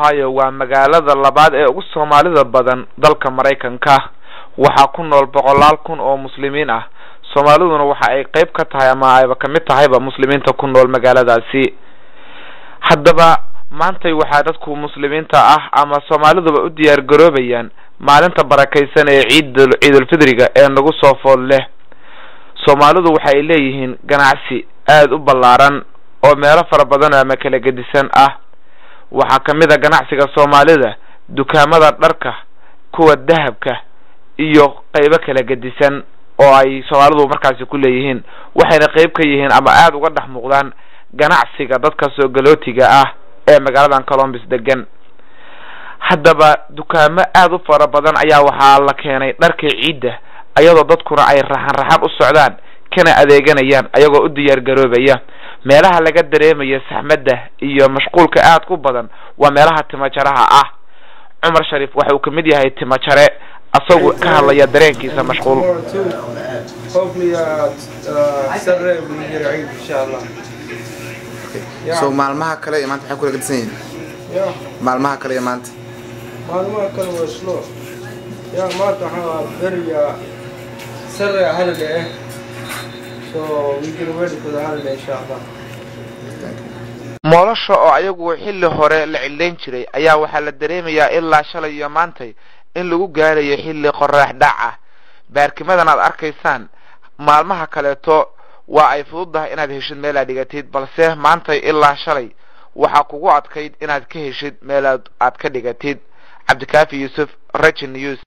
Ohio waa magaalada labaad ee ugu Soomaalida badan dalka Maraykanka. Waxaa ku nool boqolaal kun oo Muslimiin ah. Soomaaliduna waxa ay qayb ka tahay ama ayba kamid tahayba Muslimiinta ku nool magaaladaasi. Haddaba maantay waxaa dadku Muslimiinta ah ama Soomaaliduba u diyaar garoobayaan maalinta barakaysan ee ciid Ciidulfidriga ee nagu soo fool leh. Soomaalidu waxa ay leeyihiin ganacsi aada u ballaaran oo meelo fara badan ama kala gedisan ah. Waxaa kamid a ganacsiga Soomaalida dukaamada dharka, kuwa dahabka iyo qaybo kala gedisan oo ay Soomaalidu markaasi ku leeyihiin, waxayna qayb ka yihiin ama aada uga dhex muuqdaan ganacsiga dadka soo galootiga ah ee magaaladan Columbus degan. Haddaba dukaamo aada u fara badan ayaa waxaa la keenay dharka ciidda, ayadoo dadkuna ay raxan raxan u socdaan kana adeeganayaan ayagoo u diyaar garoobaya. Meelaha laga dareemayo saxmadda iyo mashquulka aada ku badan waa meelaha timajaraha ah. Cumar Shariif waxa uu kamid yahay timajare, asagoo ka hadlaya dareenkiisa mashquul. Tomorrow too. Hopefully, Saturday we get Eid, inshallah. Yeah. So maalmaha kale iyo maanta maxay kula gedisan yihiin? Yeah. Maalmaha kale iyo maanta? Maalmaha kale waa slow. Yeah, maanta waxaa very Saturday holiday, eh? So we get ready for the holiday, inshallah. Moolasha oo ayagu xilli hore la cilayn jiray ayaa waxaa la dareemayaa ilaa shalay iyo maantay in lagu gaarayo xilli qoraax dhac ah. Baarkimadan aad arkaysaan maalmaha kaleeto waa ay fududahay inaad heshid meel aad dhigatid, balse maantay ilaa shalay waxaa kugu adkayd inaad ka heshid meel aad ka dhigatid. Cabdikaafi Yuusuf, Rajin News.